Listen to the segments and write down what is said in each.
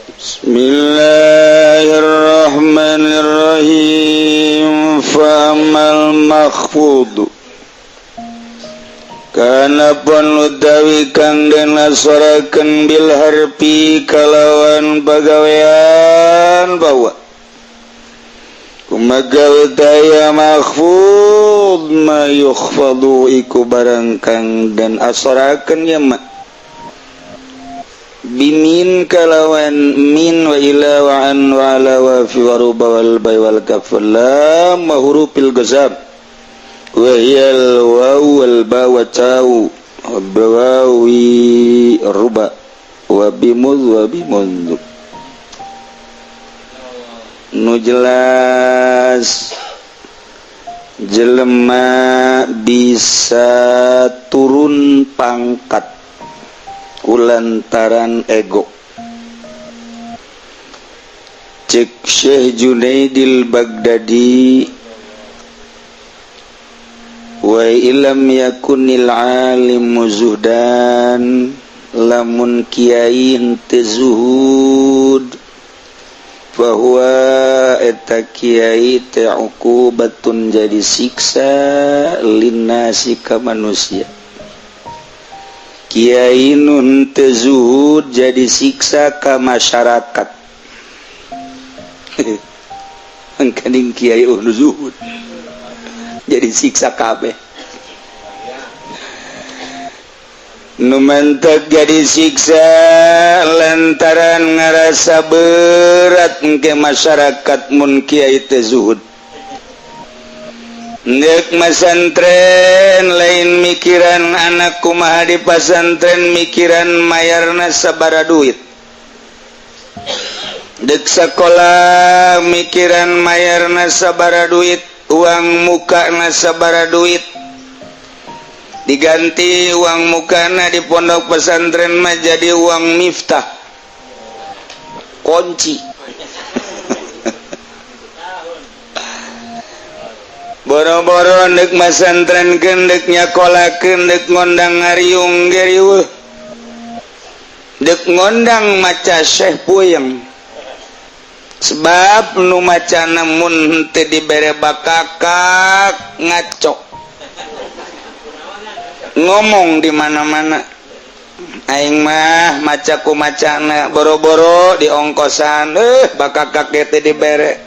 Bismillahirrahmanirrahim. Famal makhfudu kana pun utawi kang den asorakeun bil harfi kalawan pagawean bawa kumaga utaya makhfud ma yukhfadu iku barang kang den asorakeun ya ma bimin kalawan min wa ila wa an wa ala wa fi wa ruba wal bay wal kaf lam wa hurufil ghazab wa hiyal waw wal ba wa ta'u wa bawawi ruba wa bimuz wa bimunzu. Nu jelas jelema bisa turun pangkat kulantaran ego. Cek Syekh Junaidil Baghdadi, wa ilam yakunil alimu zuhdan, lamun kiai henteu zuhud fahuwa eta kiai teh uqubatun jadi siksa linnasi ka manusia. Kiai nun teu zuhud jadi siksa ka masyarakat. Engkening kiai nu zuhud jadi siksa kabeh. Nu mentek jadi siksa lantaran ngarasa berat engke masyarakat mun kiai teu zuhud. Ndek masantren lain mikiran anak kumaha di pasantren, mikiran mayarna sabara duit. Dek sekolah mikiran mayarna sabara duit, uang mukana sabara duit. Diganti uang mukana di pondok pesantren mah jadi uang miftah kunci. Boro-boro ndek masantren kendek nyakolakeun, dek ngondang ngariung geriweuh, dek ngondang maca Syekh puyeng. Sebab nu macana mun teu dibere bakakak ngaco ngomong di mana-mana. Aing mah maca ku macana boro-boro diongkosan, bakakak ge teu dibere.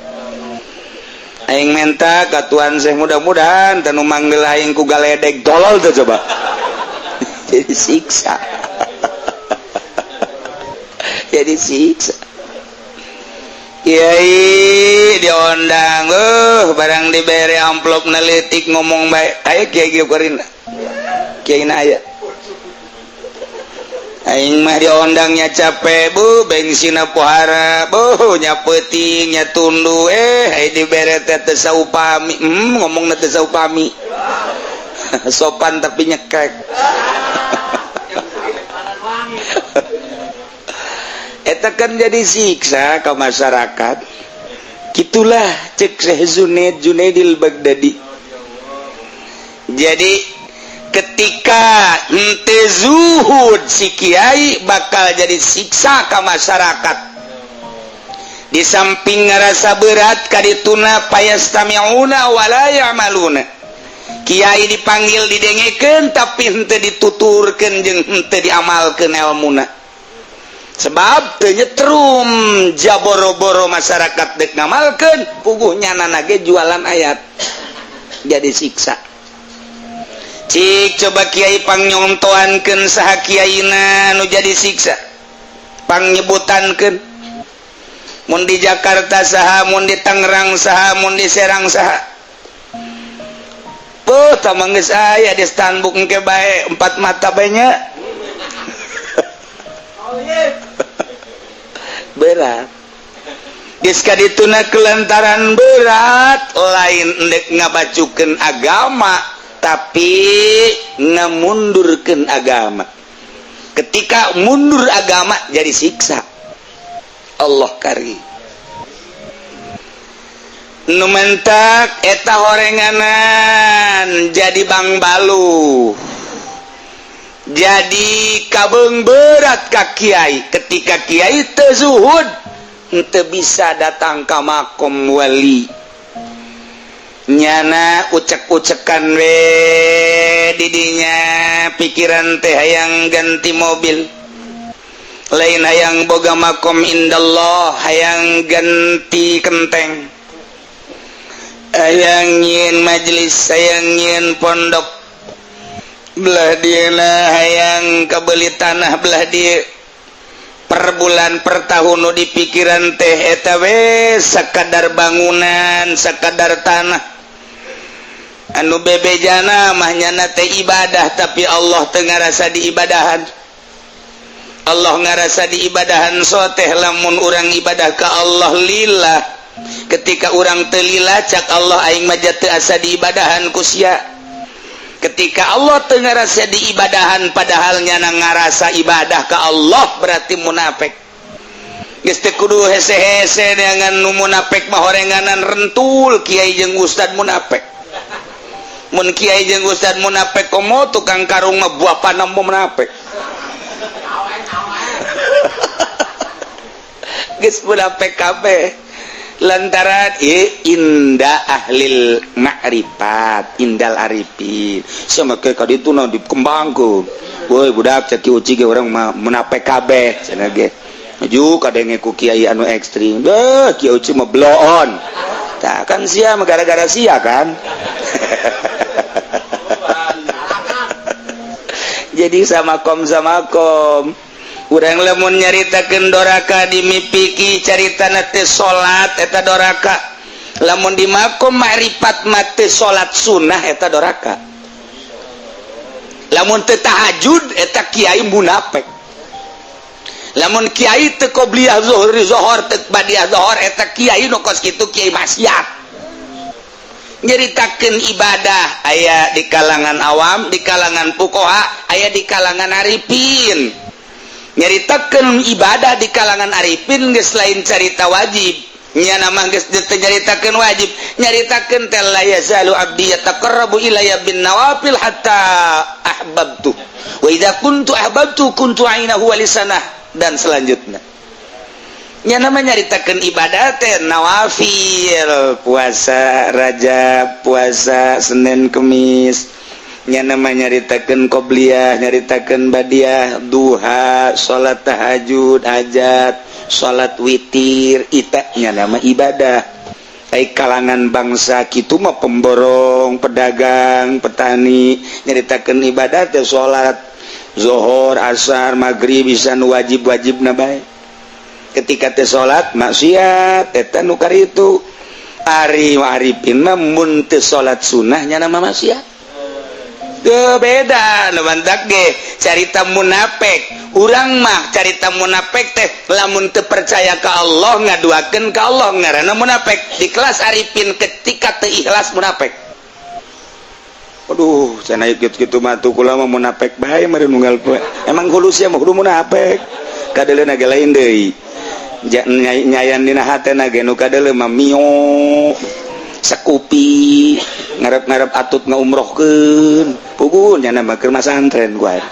Aing menta ka Tuhan Syekh mudah-mudahan teu nu manggil aing ku galedeg tolol teh coba. Jadi siksa. Jadi siksa. Kiai diondang, barang dibere amplop nelitik ngomong bae. Aya kiai ge korina. Kiai na aya. Aing mah diondangnya capek bu, bensinna pohara bu, nya peuting nya tunduh, ai dibere teh teu saupami, ngomongna teu saupami. Sopan tapi nyekek. Eta kan jadi siksa ke masyarakat. Gitulah cek Syekh Junaidil Baghdadi. Jadi ketika henteu zuhud si kiai bakal jadi siksa ke masyarakat. Di samping ngerasa berat kadituna payastami'una wala ya'maluna. Kiai dipanggil didengekeun tapi henteu dituturkeun jeung henteu diamalkeun elmuna. Sebab teu nyetrum jaboro-boro masyarakat dek ngamalkeun puguh nyanana ge jualan ayat. Jadi siksa. Cik coba kiai pangnyontoankeun saha kiaina nu jadi siksa. Pangnyebutankeun. Mun di Jakarta saha, mun di Tangerang saha, mun di Serang saha. Puh, tah geus aya di Stanbuk engke bae empat mata bae nya. Berat. Geus kadituna kelantaran berat lain endek ngabacukeun agama tapi ngamundurkeun agama. Ketika mundur agama jadi siksa. Allah kari. Nu mentak eta horenganan jadi bang balu. Jadi kabeung berat ka kiai ketika kiai teu zuhud, henteu bisa datang ka makom wali. Nyana ucek-ucekan we didinya, pikiran teh hayang ganti mobil, lain hayang boga makom indallah, hayang ganti kenteng, hayang nyieun majelis, hayang nyieun pondok belah dieuna, hayang kabeli tanah belah dieu. Per bulan, per tahun nu di pikiran teh eta we, sakadar bangunan, sakadar tanah. Anu bebejana mah nyana teh ibadah, tapi Allah teu ngarasa diibadahan. Allah ngarasa diibadahan soteh lamun urang ibadah ka Allah lillah. Ketika urang teu lillah, cak Allah, "Aing mah teu asa diibadahan ku sia." Ketika Allah teu ngarasa diibadahan, padahal nyana ngarasa ibadah ka Allah, berarti munafik. Geus teu kudu hese-hese dengan nu munafik mah, horenganan rentul kiai jeung ustad munafik. Mun kiai jeung ustad munafik, komo tukang karung mah, buah panam munafik. Geus munafik kabeh lantaran inda ahlil ma'rifat, indal arifin. Sama kayak kali itu nah dikembangkeun, "Woi budak," cek Uci ge, "urang mah munafik kabeh," cenah ge. Maju kadenge ku kiai anu ekstrim, "Deh, Kiai Uci mah bloon." Tah kan sia mah gara-gara sia kan. Jadi sama kom sama kom. Urang lamun nyaritakeun doraka dimipiki, caritana teh salat eta doraka. Lamun di makom makrifat mah teu salat sunnah eta doraka. Lamun teu tahajud eta kiai munafik. Lamun kiai teu qobliyah zuhur zuhur, teu badiah zuhur, eta kiai nu kos kitu kiai maksiat. Nyeritakeun ibadah aya di kalangan awam, di kalangan fuqaha, aya di kalangan arifin. Nyaritakeun ibadah di kalangan arifin geus lain carita wajib. Nya mah geus teu nyaritakeun wajib, nyaritakeun teh la yazalu abdi yataqarrabu ilayya bin nawafil hatta ahbabtu wa idza kuntu ahbabtu kuntu ainahu wa lisanah, dan selanjutnya. Nya nama nyaritakeun ibadah teh nawafil, puasa Rajab, puasa Senin Kemis. Nya nama nyaritakeun qobliyah, nyaritakeun badiah, duha, salat tahajud, hajat, salat witir, ita nya nama ibadah. Ai kalangan bangsa kitu mah, pemborong, pedagang, petani, nyaritakeun ibadah teh salat zuhur, asar, maghrib, bisa nu wajib-wajib na bae. Ketika teh salat maksiat, eta nu itu. Ari arifin mah mun teu salat sunnah nya nama maksiat. Tuh beda nu mantak ge carita munafik. Urang mah carita munafik teh lamun teu percaya ka Allah, ngaduakeun ka Allah, ngaranna munafik. Di kelas arifin ketika teu ikhlas munafik. Aduh, cenah kitu mah tuh kula mah munafik bae meureun nunggal poe. Emang kudu sia mah kudu munafik. Kadeuleuna ge lain deui. Nyayan dina hatena ge nu kadeuleu mah mio sekupi, ngarep-ngarep atut ngaumrohkeun. Puguh nyana mah keur masantren gua.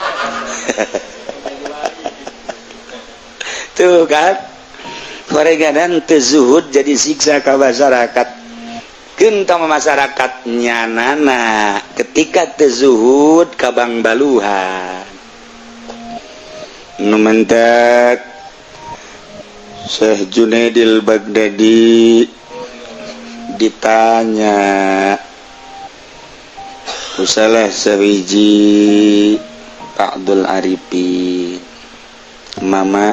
Tuh kan, horenganan teu zuhud jadi siksa ka masyarakat. Keun tah masyarakat nyanana ketika teu zuhud kabang baluhan. Nu mentek Syekh Junaidil Baghdadi ditanya ku salah sawiji Ba'dul Arifin, "Mama,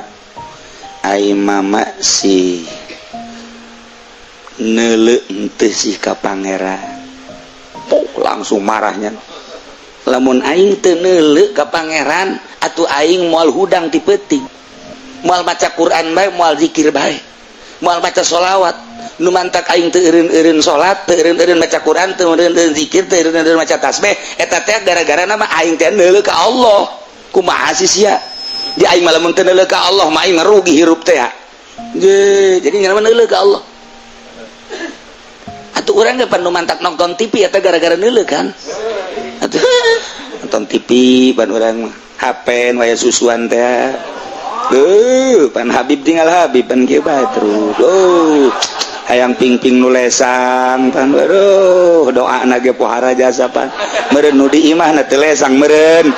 ai mama si neuleu henteu sih ka pangeran?" Oh, langsung marahnya, "Lamun aing teu neuleu ka pangeran atuh aing moal hudang ti peuting, moal maca Quran bae, moal zikir bae, moal maca sholawat. Nu mantak aing teu eureun-eureun salat, teu eureun-eureun maca Quran, teu eureun-eureun zikir, teu eureun-eureun maca tasbih, eta teh gara-gara nama aing teh neuleu ka Allah. Kumaha sih sia? Di aing mah lamun teu neuleu ka Allah mah aing ngarugi hirup teh." Je, jadi nyaman neuleu ka Allah. Atuh urang ge pan nu mantak nonton TV eta gara-gara neuleu kan. Atuh nonton TV pan urang mah. HP nu aya susuan teh. Duh, pan Habib tinggal Habib pan kieu bae terus. Oh, hayang pingping nu lesang pan, aduh, doa na ge pohara jasa pan. Meureun nu di imah na teu lesang meureun.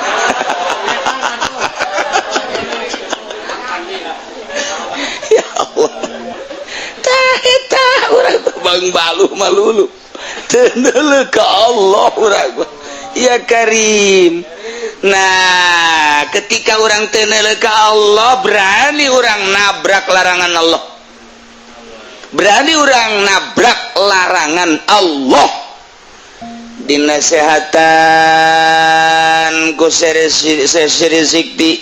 Ya Allah. Tah eta urang Bang Baluh malulu. Teu neuleuh ka Allah urang. Ya Karim. Nah, ketika orang teu neuleuh ka Allah, berani orang nabrak larangan Allah. Berani orang nabrak larangan Allah. Dinasehatan ku Seri Sikti,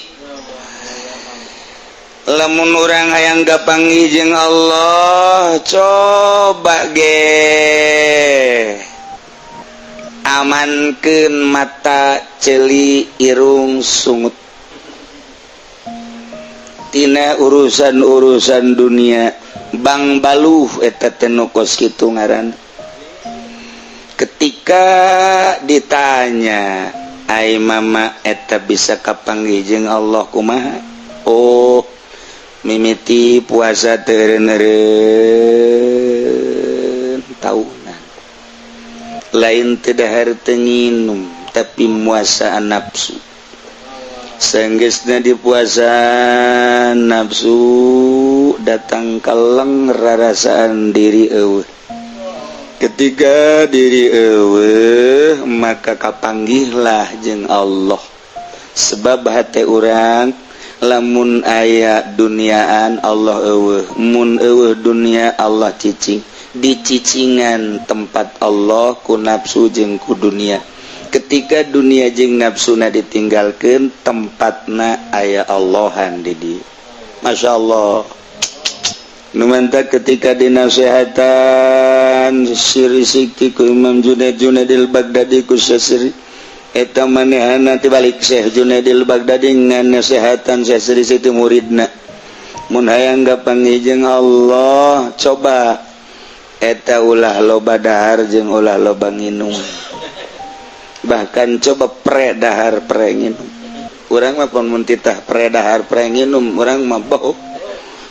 lamun urang hayang kapanggih jeung Allah, coba ge amankeun mata, ceuli, irung, sungut tina urusan-urusan dunia. Bang Baluh eta teh nu kos kitu ngaran. Ketika ditanya, "Ai mama eta bisa kapanggih jeung Allah kumaha?" Oh, mimiti puasa teu eureun tahunan, lain teu dahar teu nginum, tapi muasa nafsu. Sanggeusna dipuasa nafsu, datang kaleng rarasaan diri eueuh. Ketika diri eueuh, maka kapanggihlah jeung Allah, sebab hate urang lamun aya duniaan Allah eueuh, mun eueuh dunia Allah cicing. Dicicingan tempat Allah ku nafsu jeung ku dunia. Ketika dunia jeung nafsuna ditinggalkan, tempatna aya Allahan di dieu. Masya Allah. Nu mantak ketika dinasehatan Siri Sikti ku Imam Junaid Junaidil Baghdadi ku Siri eta manehana tibalik Syekh Junaidil Baghdadi nganasehatan Syekh Siri Sikti muridna, mun hayang kapanggih jeung Allah, coba eta ulah loba dahar jeung ulah loba nginum, bahkan coba pre dahar pre nginum. Urang mah pun mun titah pre dahar pre nginum, urang mah bau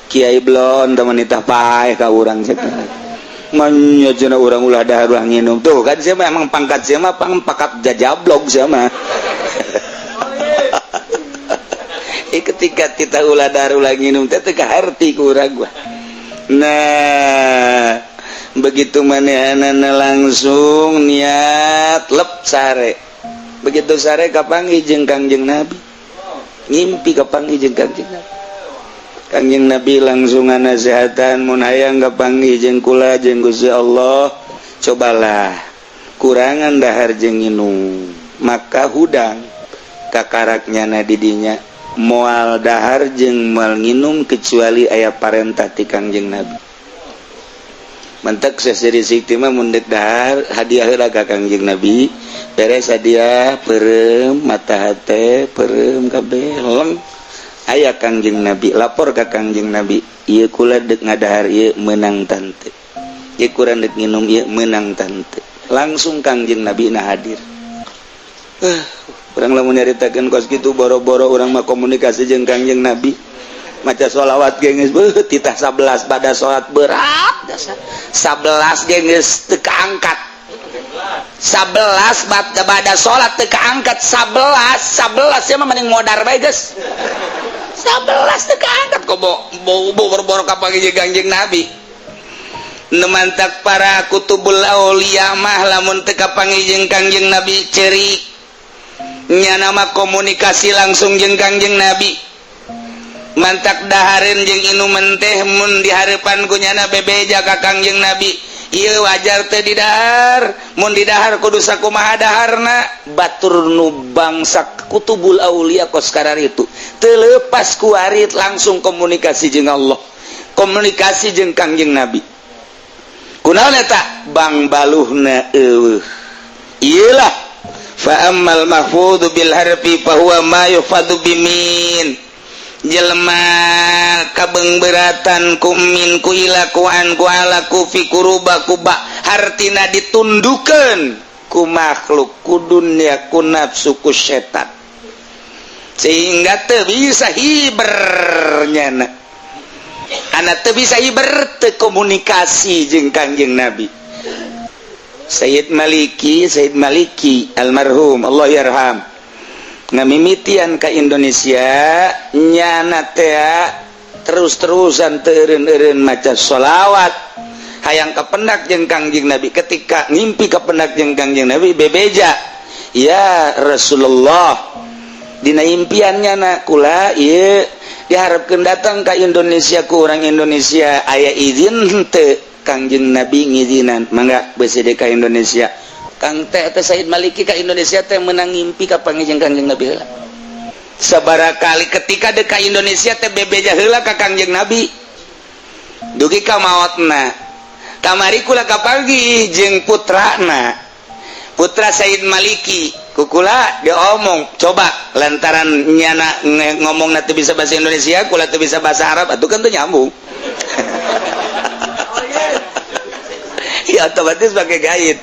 Kiai blon teman nitah paeh ka urang cek manya cenah urang ulah dahar ulah nginum. Tuh kan sia mah emang pangkat sia mah pang pangkat jajablog sia mah. Ketika kita ulah dahar ulah nginum teh teu kaharti ku urang gua. Nah, begitu manehanana langsung niat lep sare. Begitu sare kapanggih jeung Kangjeng Nabi, ngimpi kapanggih jeung Kangjeng Nabi. Kangjeng Nabi langsung nganasehatan, mun hayang kapanggih jeung kula jeung Gusti Allah, cobalah kurangan dahar jeung nginum. Maka hudang kakaraknya na didinya moal dahar jeung moal nginum kecuali aya parentah ti Kangjeng Nabi. Mentek Seri Sikti mah mun deuk dahar hadiah heula ka Kangjeng Nabi, beres hadiah peureum mata hate peureum kabeh leng aya Kangjeng Nabi, lapor ka Kangjeng Nabi, ieu kula deuk ngadahar ieu meunang tante, ieu kurang deuk nginum ieu meunang tante. Langsung Kangjeng Nabi na hadir. Urang lamun nyaritakeun kos kitu boro-boro urang mah komunikasi jeung Kangjeng Nabi, maca sholawat ge geus beuh titah 11 pada salat berat dasar 11 ge geus teu kaangkat, 11 pada salat teu kaangkat, 11 11 ya mah mending modar bae geus. 11 teu kaangkat kok boro-boro kapanggih jeung Kangjeng Nabi. Nu mantak para kutubul aulia mah lamun teu kapanggih jeung Kangjeng Nabi cerik nya nama komunikasi langsung jeung Kangjeng Nabi. Mantak dahareun jeung inuman teh mun dihareupan ku nyana bebeja ka Kangjeng Nabi, ieu wajar teu didahar, mun didahar kudu sakumaha daharna. Batur nu bangsa kutubul aulia kos kararitu teu leupas ku arit langsung komunikasi jeung Allah, komunikasi jeung Kangjeng Nabi. Kunaon eta bang baluhna eueuh ieu lah. Fa ammal mahfudhu bil harfi fa huwa ma yuhfadhu bimin. Jelema kabengberatan ku min, ku ila, ku an, ku ala, ku fi, ku ruba, ku ba, hartina ditundukeun ku makhluk, ku dunia, ku nafsu, ku setan. Sehingga teu bisa hibernya na. Anak teu bisa hiber, teu komunikasi jeung Kangjeng Nabi. Sayyid Maliki, Sayyid Maliki almarhum Allah yarham, ngamimitian ka Indonesia, nyana teh terus-terusan teu eureun-eureun maca sholawat hayang kapendak jeung Kangjeng Nabi. Ketika ngimpi kapendak jeung Kangjeng Nabi, bebeja, "Ya Rasulullah," dina impiannya na, "kula ieu diharapkeun datang ka Indonesia ku orang Indonesia, aya izin henteu?" Kangjeng Nabi ngizinan, "Mangga besi ka Indonesia." Kang teh teh Said Maliki ka Indonesia teh menang ngimpi ka panggih Kangjeng Nabi heula sabaraha kali. Ketika dek ka Indonesia teh bebeja heula ka Kangjeng Nabi dugi ka maotna. Kamari kula kapanggih jeung putrana, putra Said Maliki. Kukula diomong, coba lantaran nyana ngomong nanti bisa bahasa Indonesia, kula tuh bisa bahasa Arab, itu kan tuh nyambung ya, otomatis pakai guide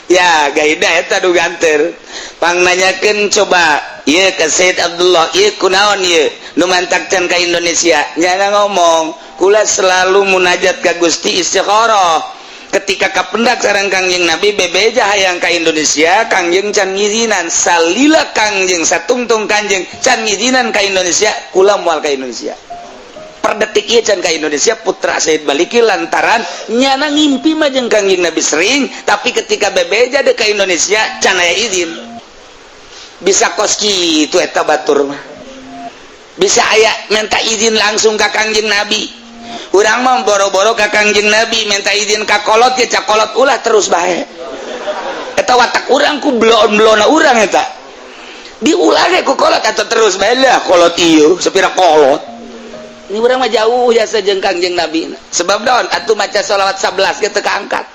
ya, guide eta nu ganter pang nanyakeun coba ieu ke Said Abdullah, ieu kunaon ieu nu mantak can ka Indonesia? Nyana ngomong, "Kula selalu munajat ka Gusti, istikharah. Ketika kapendak sareng Kangjeng Nabi, bebeja hayang ka Indonesia, Kangjeng can ngizinan. Salila Kangjeng satungtung Kangjeng can ngizinan ka Indonesia, kula moal ka Indonesia." Per detik ieu can ka Indonesia putra Said Maliki lantaran nyana ngimpi mah jeung Kangjeng Nabi sering, tapi ketika bebeja dek ka Indonesia can aya izin. Bisa kos kitu eta batur mah, bisa aya minta izin langsung ka Kangjeng Nabi. Urang mah boro-boro ka Kangjeng Nabi, minta izin ka kolot ge cakolot, "Ulah, terus bae." Eta watak urang ku blon-blona urang eta diulah ge ku kolot atau terus bae lah. Kolot ieu sepira kolot ini, urang mah jauh jasa jeung Kangjeng Nabi. Sebab daun atuh maca sholawat 11 ge teu kaangkat,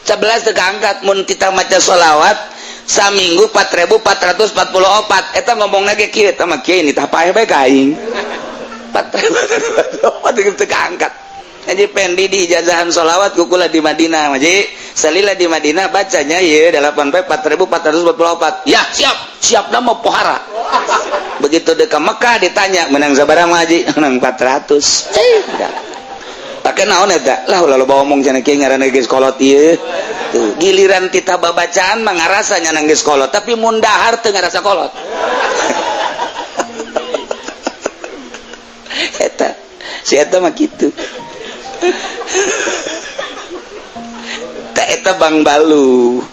11 teu kaangkat. Mun kita maca sholawat saminggu 4444, eta ngomongna ge kieu, eta mah kieu, ini tah paeh bae ka aing, 4444 teu kaangkat. Jadi pendi di ijazahan sholawat kukula di Madinah maji salila di Madinah bacanya ya 8 4444 ya, siap siap nama pohara. Begitu deka Mekah ditanya, "Menang sabaraha maji?" "Menang 400." Eh, pakai naon eta lah, ulah loba omong cenah, kieu ngaranna geus kolot ieu. Tuh giliran tita babacaan mah ngarasa nya geus kolot, tapi mun dahar teu ngarasa kolot. Eta si eta mah kitu tak eta Bang Balu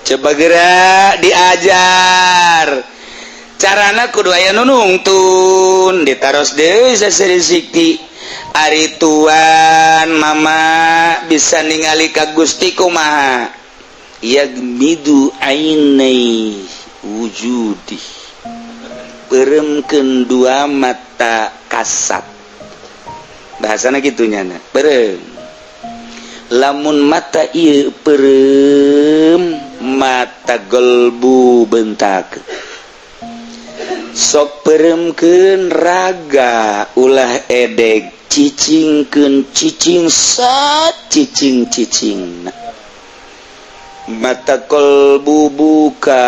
coba gerak diajar carana kudu aya nu nungtun, ditaros deui saeutik. Ari tuan mama bisa ningali ka Gusti kumaha? Yagmidu ainai wujudi, peremkeun dua mata kasat, bahasana kitu nyana. Perem lamun mata ieu perem, mata gelbu bentak. Sok peremkeun raga, ulah edeg, cicingkeun, cicing sat cicing cicing mata kolbu buka,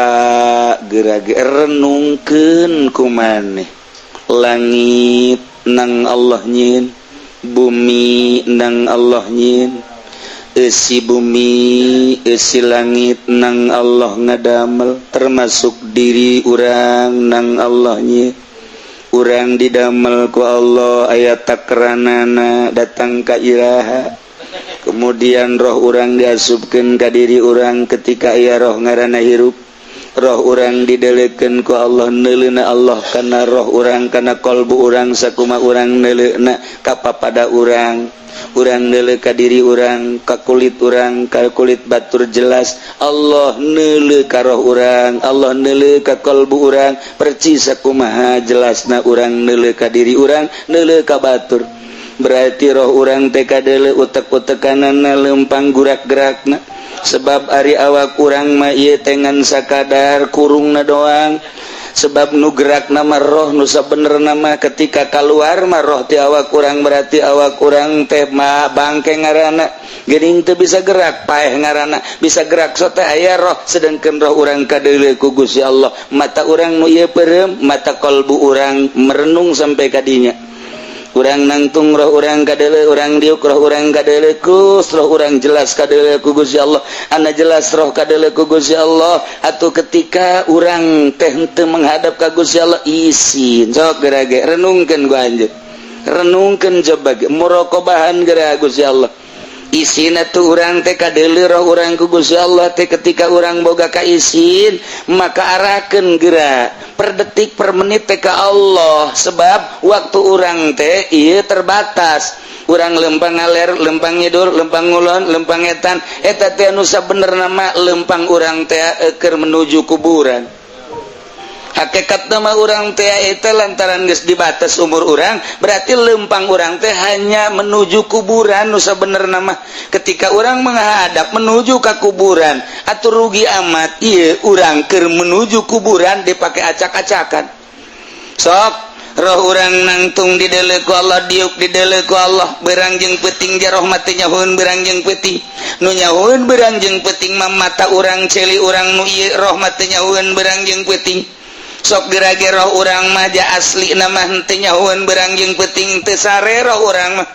gerak renungkeun kumaneh langit nang Allah nyin, bumi nang Allah nyin, esi bumi esi langit nang Allah ngadamel, termasuk diri urang nang Allah nyin. Urang didamel ku Allah aya takranana datang ka iraha, kemudian roh urang diasupkeun ka diri urang. Ketika aya roh ngaranna hirup. Roh urang didelekeun ku Allah, neuleuna Allah kana roh urang, kana kolbu urang, sakuma urang neuleuna ka papada urang. Urang neuleu ka diri urang, ka kulit urang, ka kulit batur, jelas Allah neuleu ka roh urang, Allah neuleu ka kolbu urang, percis sakumaha jelasna urang neuleu ka diri urang, neuleu ka batur. Berarti roh urang teh kadeuleu utek-utekanana, lempang gurak-gerakna. Sebab ari awak urang mah ieu teh ngan sakadar kurungna doang. Sebab nu gerak nama roh nu sabenerna mah. Ketika keluar mah roh ti awak urang, berarti awak urang teh mah bangke ngaranna, geuning teu bisa gerak, paeh ngaranna. Bisa gerak so teh aya roh, sedangkan roh urang kadeuleu ku Gusti Allah. Mata urang nu ieu peureum, mata kolbu urang merenung sampai kadinya. Urang nangtung roh urang kadeuleu, urang diuk roh urang kadeuleu, kus roh urang jelas kadeuleu ku Gusti Allah. Ana jelas roh kadeuleu ku Gusti Allah. Atau ketika urang teh henteu menghadap ka Gusti Allah, isin. Sok geura ge renungkeun ku anjeun, renungkeun, coba ge muraqabahan geura Gusti Allah. Isin atuh urang teh kadeuleu roh urang ku Gusti Allah teh. Ketika urang boga ka isin, maka arahkeun geura per detik per menit teh ka Allah, sebab waktu urang teh ieu terbatas. Urang lempang ngaler, lempang ngidul, lempang ngulon, lempang ngetan, eta teh anu sabenerna mah lempang urang teh keur menuju kuburan. Hakikat nama urang teh eta lantaran geus dibatas umur urang, berarti lempang urang teh hanya menuju kuburan nu sabenerna mah. Ketika urang menghadap menuju ke kuburan, atau rugi amat ieu urang keur menuju kuburan dipakai acak-acakan. Sok roh urang nangtung dideuleu ku Allah, diuk dideuleu ku Allah, berang jeung peuting jaroh mati nyahueun berang jeung peuting. Nu nyahueun berang jeung peuting mah mata urang, celi urang nu ieu. Roh mati nyahueun berang jeung peuting. Sok gerage roh urang mah ja asli nama henteu nyahueun berang jeung peuting. Teu sare roh urang mah,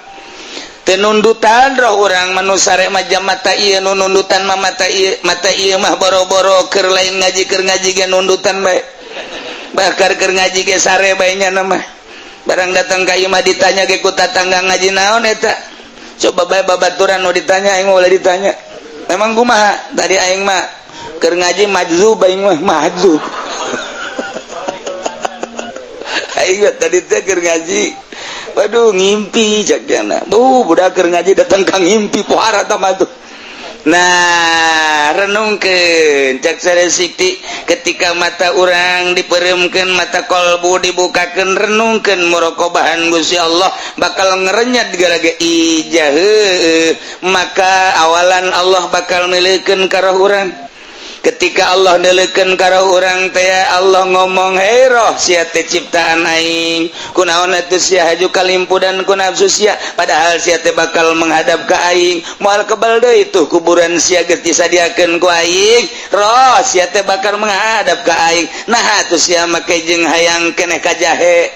teu nundutan roh urang mah. Nu sare mah jam mata ieu, nu nundutan mah mata ieu. Mata ieu mah boro-boro keur lain ngaji, keur ngaji ge nundutan bae. Bakar keur ngaji ge sare bae nya mah. Barang datang ka ieu mah ditanya ge ku tatangga, "Ngaji naon eta?" Coba bae babaturan nu ditanya, aing ulah ditanya. "Memang kumaha tadi?" "Aing mah keur ngaji majzub, aing mah majzub. Aing mah tadi teh keur ngaji, waduh, ngimpi," cak jana. Bu budak keur ngaji datang ka ngimpi, pohara tah tuh. Nah, renungkeun cak Sikti, ketika mata urang dipeuremkeun, mata kolbu dibukakeun, renungkeun muraqabahan Gusti Allah, bakal ngerenyat gara-gara ijah. Maka awalan Allah bakal milikeun ka roh urang. Ketika Allah neleken karo urang teh, Allah ngomong, "Hei roh, sia teh ciptaan aing. Kunaon atuh sia haju kalimpudan ku nafsu sia, padahal sia teh bakal menghadap ka aing? Moal kebal deui tuh kuburan sia, geus disadiakeun ku aing. Roh sia teh bakal menghadap ka aing. Nah, atuh sia make jeung hayang keneh ka jahe,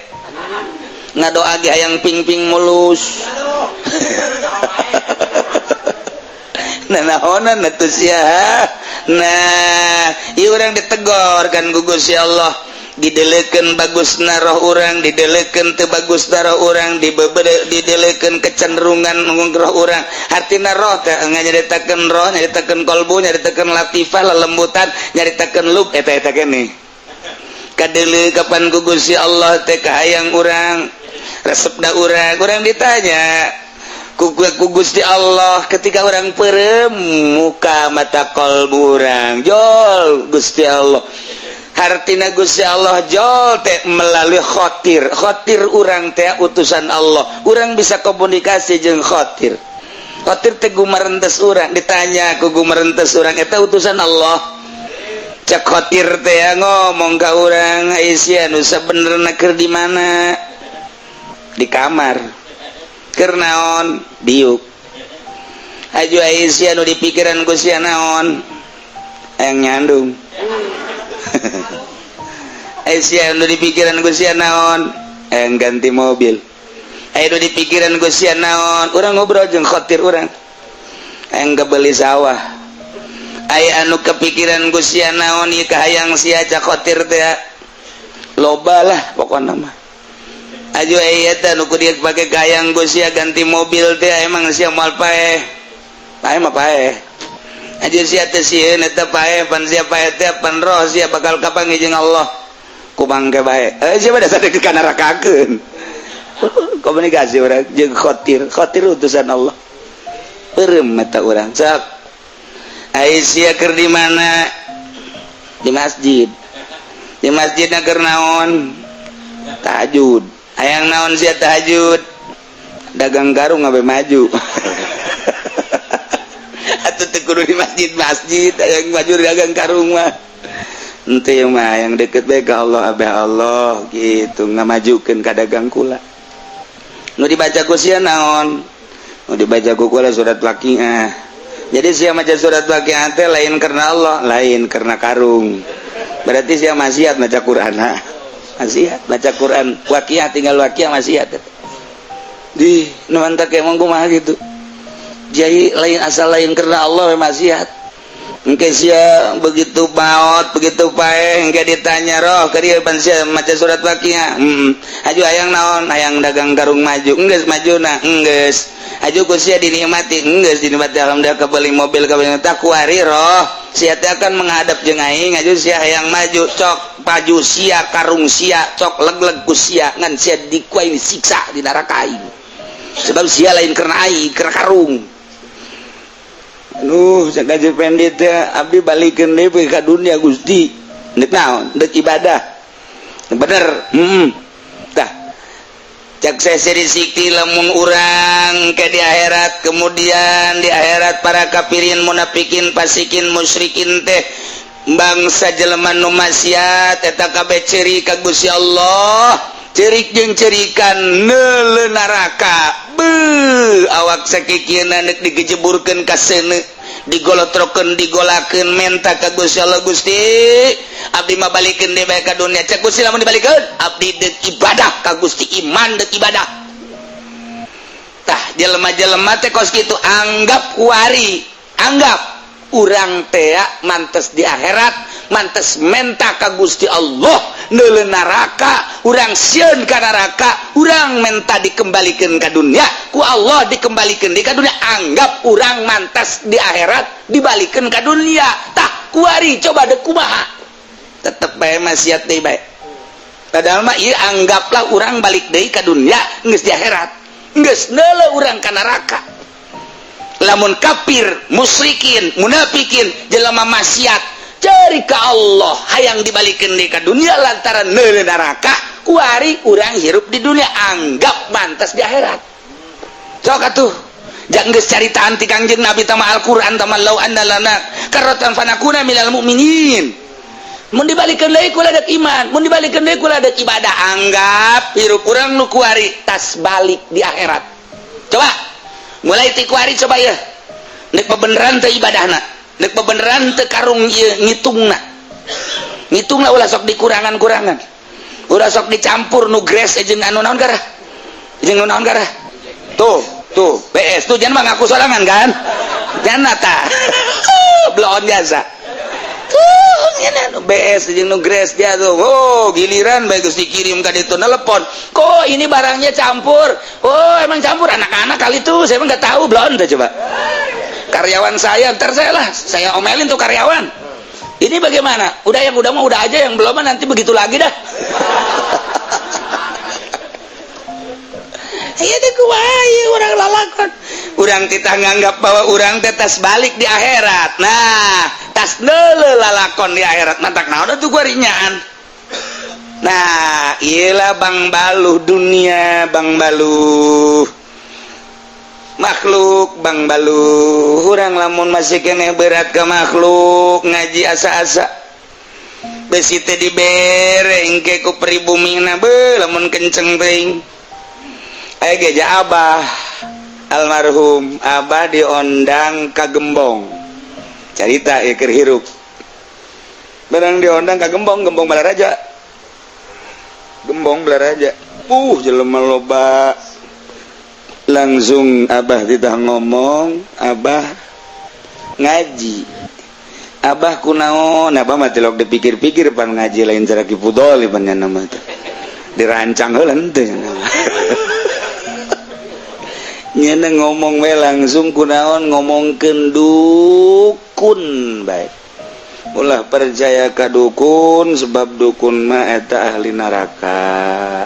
ngadoa ge hayang ping-ping mulus. Nanaonan atuh sia?" Nah, ieu urang ditegor kan ku Gusti Allah. Didelekeun bagus roh urang, didelekeun teu bagus roh urang, dibebede, didelekeun kecenderungan roh urang. Hartina roh teh nyaritakeun roh, nyaritakeun kolbu, nyaritakeun latifah, lelembutan, nyaritakeun lub, eta eta keneh kadeuleu kapan ku Gusti Allah teh kahayang urang, resepna urang. Urang ditanya ku Gusti Allah ketika urang peureum muka mata kolbu urang jol Gusti Allah. Hartina Gusti Allah jol teh melalui khotir. Khotir urang teh utusan Allah. Urang bisa komunikasi jeung khotir. Khotir teh gumarentes urang. Ditanya ku gumarentes urang, "Eta utusan Allah?" Cek khotir teh ngomong ka urang, "Aisyah, nu sabenerna keur di mana?" "Di kamar." "Keur naon?" "Diuk." "Aju Aisyah, nu dipikiran ku sia naon?" "Hayang nyandung." "Aisyah, nu dipikiran ku sia naon?" "Hayang ganti mobil." "Aya nu dipikiran ku sia naon?" Urang ngobrol jeung khotir urang. "Hayang beli sawah." "Aya anu kepikiran ku sia naon ieu, kahayang sia?" Cak khotir teh, "Loba lah pokokna mah." "Aju eta nu ku pake kahayang ku sia ganti mobil teh, emang sia moal paeh?" "Paeh mah paeh." "Aju sia teh sieun eta paeh, pan sia paeh teh pan roh sia bakal kapanggih jeung Allah ku bangke bae. Eh, sia mah dasar ka nerakakeun." Komunikasi urang jeung khotir. Khotir utusan Allah. Peureum mata urang. Sok, Aisyah keur di mana? "Di masjid." "Di masjid keur naon?" "Tahajud." "Hayang naon sia tahajud?" "Dagang karung ngabe maju." Atuh teu kudu di masjid-masjid, hayang maju dagang karung mah. Ente mah yang deket bae ka Allah, abah Allah gitu ngamajukeun ka dagang kula. Nu dibaca ku sia naon? Nu dibaca ku kula surat Waqiah. Jadi sia maca surat Waqiah teh lain karena Allah, lain karena karung. Berarti sia maksiat maca Quran, ha. Maksiat baca Quran Waqiah, tinggal Waqiah maksiat. Di nu mantak emang kumaha gitu. Jadi lain asal lain karena Allah maksiat. Engke sia begitu maot, begitu paeh, engke ditanya roh ke dia pan sia maca surat Waqiah. Aju hayang naon? Hayang dagang karung maju. Enggeus majuna, enggeus. Aju ku sia dinikmati, enggeus dinikmati, alhamdulillah kebeli mobil, kebeli tak kuari roh. Sia teh akan menghadap jeung aing, aju sia hayang maju, cok paju sia karung sia, cok leg-leg ku sia, ngan sia di ku aing disiksa di neraka aing. Sebab sia lain karena aing, karena karung. Aduh, cek Haji Pendi teh abdi balikeun deui ka dunia Gusti. Deuk naon? Deuk ibadah. Bener. Tah. Cek saya Sikti lamun urang ke di akhirat, kemudian di akhirat para kafirin, munafikin, fasikin, musyrikin teh bangsa jelema nu maksiat eta kabeh ceurik ka Gusti Allah, cerik jeung cerikan neuleu neraka. Beuh, awak sakikieuna deuk digejeburkeun ka seuneu, digolotrokeun, digolakeun, menta ka Gusti Allah, Gusti abdi mah balikeun deui bae ka dunia. Cek Gusti, lamun dibalikeun abdi deuk ibadah ka Gusti, iman deuk ibadah. Tah, jelema-jelema teh kos kitu, anggap kuari, anggap urang tea mantes di akhirat, mantes menta ka Gusti Allah neuleu neraka, urang sieun ka neraka, urang menta dikembalikan ka dunia, ku Allah dikembalikan di ka dunia. Anggap urang mantas di akhirat dibalikan ka dunia. Tah, kuari coba dek kumaha, tetep bae maksiat deui bae. Padahal mah ieu anggaplah urang balik deui ka dunia, geus di akhirat, geus neuleu urang ka neraka. Lamun kafir, musyrikin, munafikin, jelema maksiat cari ka Allah hayang dibalikin di ka dunia lantaran neuleu neraka, kuari urang hirup di dunia anggap mantas di akhirat. Sok atuh, jangan geus caritaan ti Kangjeng Nabi tama Al-Qur'an tama lau anna lana karratan fanakuna minal mu'minin. Mun dibalikeun deui kula deuk iman, mun dibalikeun deui kula deuk ibadah. Anggap hirup urang nu kuari tas balik di akhirat. Coba mulai ti kuari, coba ya, nek bebeneran teh ibadahna, nek bebeneran teh karung ieu ngitungna, ngitungna ulah sok dikurangan-kurangan, ulah sok dicampur nu grace jeung anu naon garah, jeung nu naon garah. Tuh tuh PS tuh, jangan mah ngaku sorangan kan, jangan ta bloon jasa tuh nya BS jeung nu grace dia tuh. Oh, giliran bae geus dikirim ka ditu nelepon, kok ini barangnya campur? Oh, emang campur anak-anak kali tuh, saya emang nggak tahu. Bloon tuh, coba karyawan saya, ntar saya lah, saya omelin tuh karyawan. Ini bagaimana? Udah, yang udah mah udah aja, yang belum mah nanti begitu lagi dah. Iya deh, kumaha urang lalakon, urang kita nganggap bahwa urang teh tas balik di akhirat. Nah, tas neuleu lalakon di akhirat, mantak naon atuh kuarinyaan. Nah, iyalah bang baluh dunia, bang baluh makhluk, bang baluh. Urang lamun masih keneh berat ke makhluk, ngaji asa-asa besi teh dibere engke ku pribumina. Be lamun kenceng teuing aya geja abah almarhum, abah diondang ka Gembong, carita ieu keur hirup. Barang diondang ka Gembong, Gembong Balaraja, Gembong Balaraja, jelema loba. Langsung abah tidak ngomong, abah ngaji. Abah kunaon? Abah mah tilok dipikir-pikir pan ngaji lain cara kipudol pan nya nama teh dirancang heula henteu nya ngomong we langsung kunaon, ngomongkeun dukun bae. Ulah percaya ka dukun, sebab dukun mah eta ahli neraka.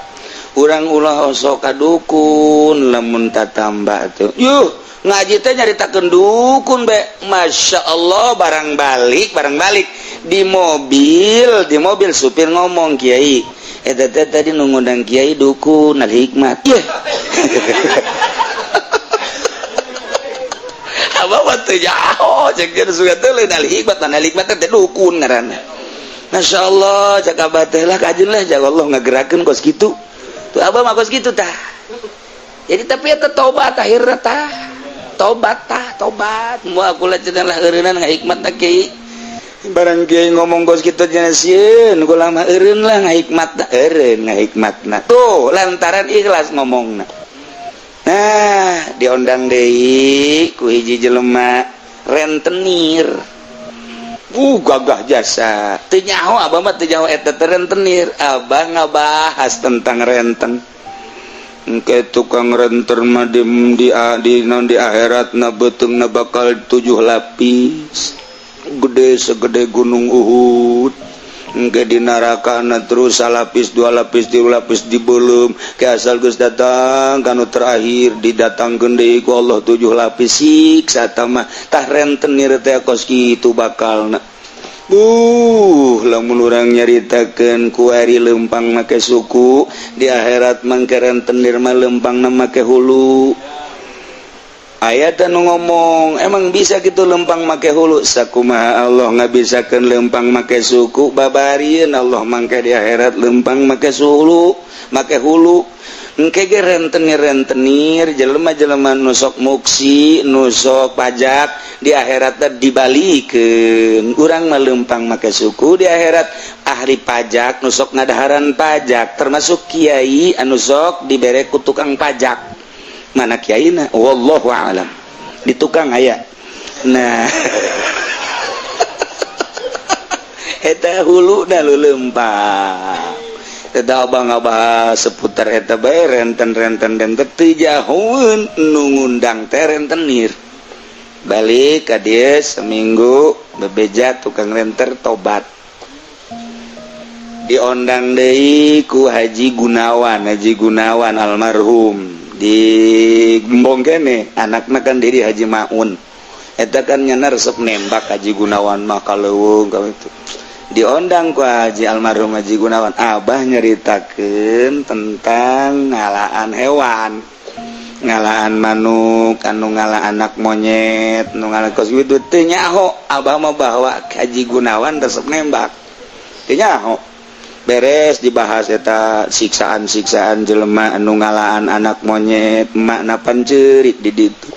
Urang ulah osok ka dukun lamun tatamba tuh. Yuh, ngaji teh nyaritakeun dukun be. Masya Allah, barang balik, barang balik di mobil, di mobil supir ngomong, "Kiai, eta teh tadi nu ngundang kiai dukun al hikmat." Yeuh. Abah mah teu jauh, cek dia suka teh lain al hikmat, al hikmat teh dukun ngaranna. Masya Allah cak abah teh lah kajeun lah cak Allah ngagerakeun kos kitu tuh abah mah kos kitu tah. Jadi tapi eta tobat akhirna tah, tobat tah, tobat moal kula cenah lah eureunnan ngahikmatna kiai. Barang kiai ngomong kos kitu cenah sieun kula mah eureun lah ngahikmatna, eureun ngahikmatna tuh lantaran ikhlas ngomongna. Nah diondang deui ku hiji jelema rentenir, gagah jasa teu nyaho abah mah, teu nyaho eta teh rentenir. Abah ngabahas tentang renten. Engke tukang renten mah di non di akhirat na beuteungna bakal 7 lapis gede segede gunung Uhud. Engke di neraka na terus salapis, 2 lapis, 3 lapis dibelum ke asal geus datang kanu terakhir didatangkeun deui ku Allah 7 lapis siksa mah. Tah rentenir teh kos kitu bakalna. Lamun urang nyaritakeun kuari lempang make suku, di akhirat mangke rentenir mah lempangna make hulu. Aya teh nu ngomong emang bisa gitu lempang make hulu? Sakumaha Allah ngabisakeun lempang make suku, babarieun Allah mangke di akhirat lempang make hulu, make hulu. Engke ge rentenir-rentenir jelema-jelema nu sok muksi, nu sok pajak di akhirat teh dibalikeun. Urang mah lempang make suku, di akhirat ahli pajak nu sok ngadaharan pajak, termasuk kiai anu sok dibere ku tukang pajak. Mana kiaina wallahu alam di tukang aya. Nah eta huluna lu lempang. Eta abah ngabahas seputar eta bae renten-renten dan teu jahoeun nu ngundang teh rentenir. Balik ka dieu seminggu bebeja tukang renter tobat. Diondang deui ku Haji Gunawan, Haji Gunawan almarhum di Gembong kene, anakna kan Dedi Haji Maun. Eta kan nyana resep nembak Haji Gunawan mah kaleuweung ka itu. Diondang ku Haji almarhum Haji Gunawan, abah nyeritakeun tentang ngalaan hewan, ngalaan manuk, anu ngala anak monyet, nu ngala kos kitu teu nyaho abah mah bahwa Haji Gunawan resep nembak. Teu nyaho. Beres dibahas eta siksaan-siksaan jelema anu ngalaan anak monyet, emakna pan ceurik di ditu.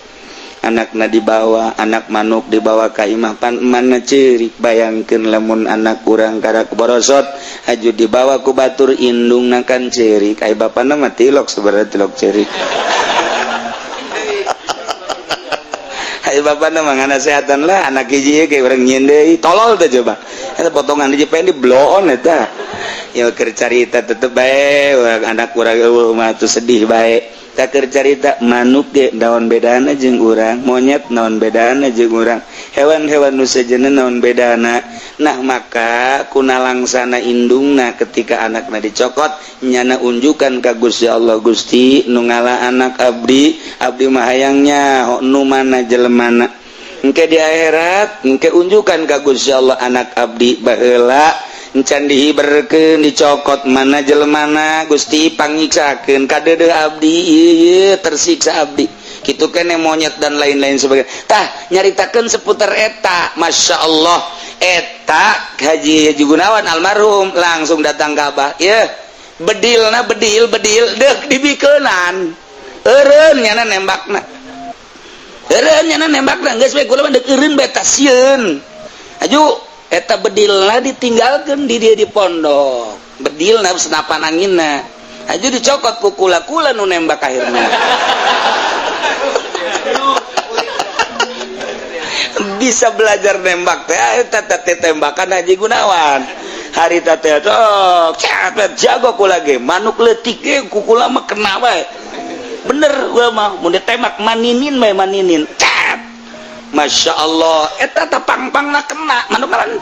Anakna dibawa, anak manuk dibawa ka imah pan emakna ceurik. Bayangkeun lamun anak urang karak borosot haju dibawa ku batur indungna kan ceurik. Ai bapana mah tilok sebenarnya, tilok ceurik. Ai bapana mah nganasehatan lah anak hiji ge urang nyieun deui tolol teh coba. Eta potongan hiji pengen dibloon eta. Ya keur carita tetep bae anak urang eueuh mah tuh sedih bae. Tak keur carita manuk ge naon bedana jeung urang, monyet naon bedana jeung urang, hewan-hewan nu sejenna naon bedana. Nah maka kunalangsana indungna ketika anakna dicokot nyana unjukan ka Gusti Allah, Gusti nu ngala anak abdi, abdi mah hayangnya nu mana jelemana. Engke di akhirat engke unjukan ka Gusti Allah anak abdi baheula encan dihiberkeun dicokot mana jelemana Gusti pangiksakeun kadeudeuh abdi ieu tersiksa abdi kitu kene monyet dan lain-lain sebagainya. Tah nyaritakeun seputar eta Masya Allah eta Haji Haji Gunawan almarhum langsung datang ka abah ieu bedilna bedil bedil deuk dibikeunan eureun nyana nembakna, eureun nyana nembakna geus we kula mah deuk eureun bae tasieun aju. Eta bedilna ditinggalkan di dia di pondok, bedilna senapan anginna aju dicokot ku kula-kula nu nembak akhirna. Bisa belajar nembak teh eta teh tembakan Haji Gunawan harita teh tok cepet jago kula ge manuk leutik ge ku kula mah kena bae bener gua mah mun ditembak maninin bae maninin. Masya Allah eta teh pang-pangna kena manuk ngaran.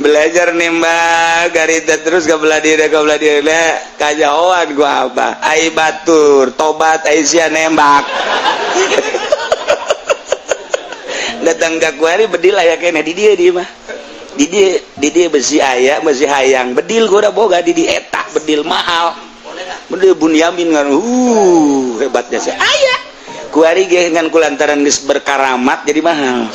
Belajar nembak garita terus ke belah diri kajahoan gua abah ai batur tobat ai sia nembak. Datang ka kuari bedil aya keneh di dieu di mah di dieu besi aya besi hayang bedil gua udah boga di dieu eta bedil mahal. Bedil Bunyamin kan hebatnya sih aya Kuari ge ngan kulantaran geus berkaramat jadi mahal.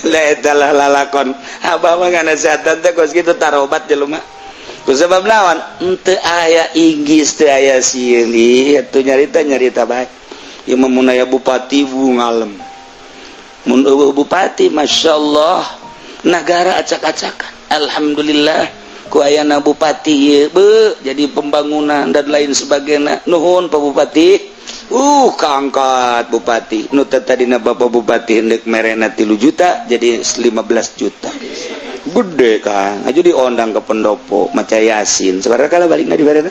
Lah eta lah lalakon. Abah mah nganasehatan teh kos kitu tarobat jelema. Ku sebab naon? Henteu aya inggis, teu aya sieun. Ih atuh nyarita-nyarita bae. Ieu mah mun aya bupati bu ngalem. Mun eueuh bupati masyaallah nagara acak-acakan. Alhamdulillah ku ayana bupati ieu beuh jadi pembangunan dan lain sebagainya. Nuhun Pak Bupati. Kaangkat bupati. Nu teh tadina Bapak Bupati hendeuk merena 3 juta jadi 15 juta. Gede kan. Aju diondang ke pendopo maca Yasin. Sabaraha kala balikna dibarena.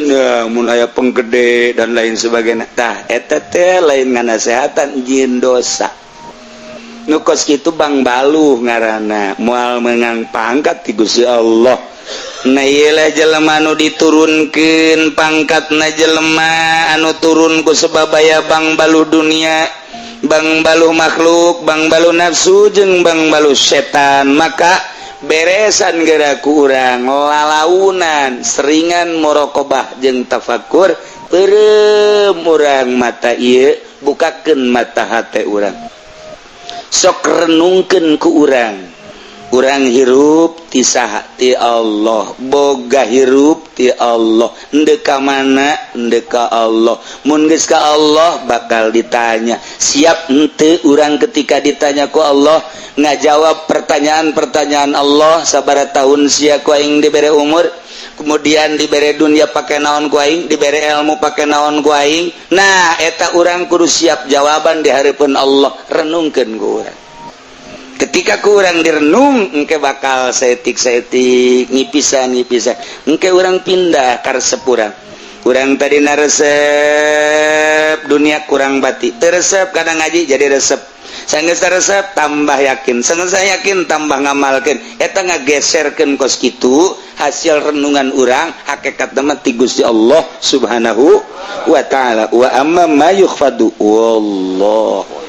Nah, mun aya penggede dan lain sebagainya. Tah eta teh lain nganasehatan jieun dosa. Nu kos kitu Bang Baluh ngaranna moal meunang pangkat ti Gusti Allah. Nah ieu lah jelema nu diturunkeun pangkatna jelema anu turun ku sebab aya Bang Baluh dunia, Bang Baluh makhluk, Bang Baluh nafsu jeung Bang Baluh setan. Maka beresan geura ku urang lalaunan seringan muraqabah jeung tafakur peureum urang mata ieu bukakeun mata hate urang. Sok renungkeun ku urang. Urang hirup ti saha? Ti Allah. Boga hirup ti Allah. Endek ka mana? Endek ka Allah. Mun geus ka Allah bakal ditanya. Siap henteu urang ketika ditanya ku Allah ngajawab pertanyaan-pertanyaan Allah? Sabaraha tahun sia ku aing dibere umur, kemudian dibere dunia pake naon ku aing, dibere ilmu pake naon ku aing. Nah eta urang kudu siap jawaban di hareupeun Allah. Renungkeun ku urang. Ketika kurang direnung engke bakal setik-setik ngipisan-ngipisan engke urang pindah karesep urang. Urang tadi resep dunia kurang bati teresep kadang ngaji jadi resep. Sanggeus resep tambah yakin, sanggeus yakin tambah ngamalkeun. Eta ngageserkeun kos kitu hasil renungan urang hakikat mah ti Gusti Allah Subhanahu wa taala. Wa amma ma yukhfadu wallahu.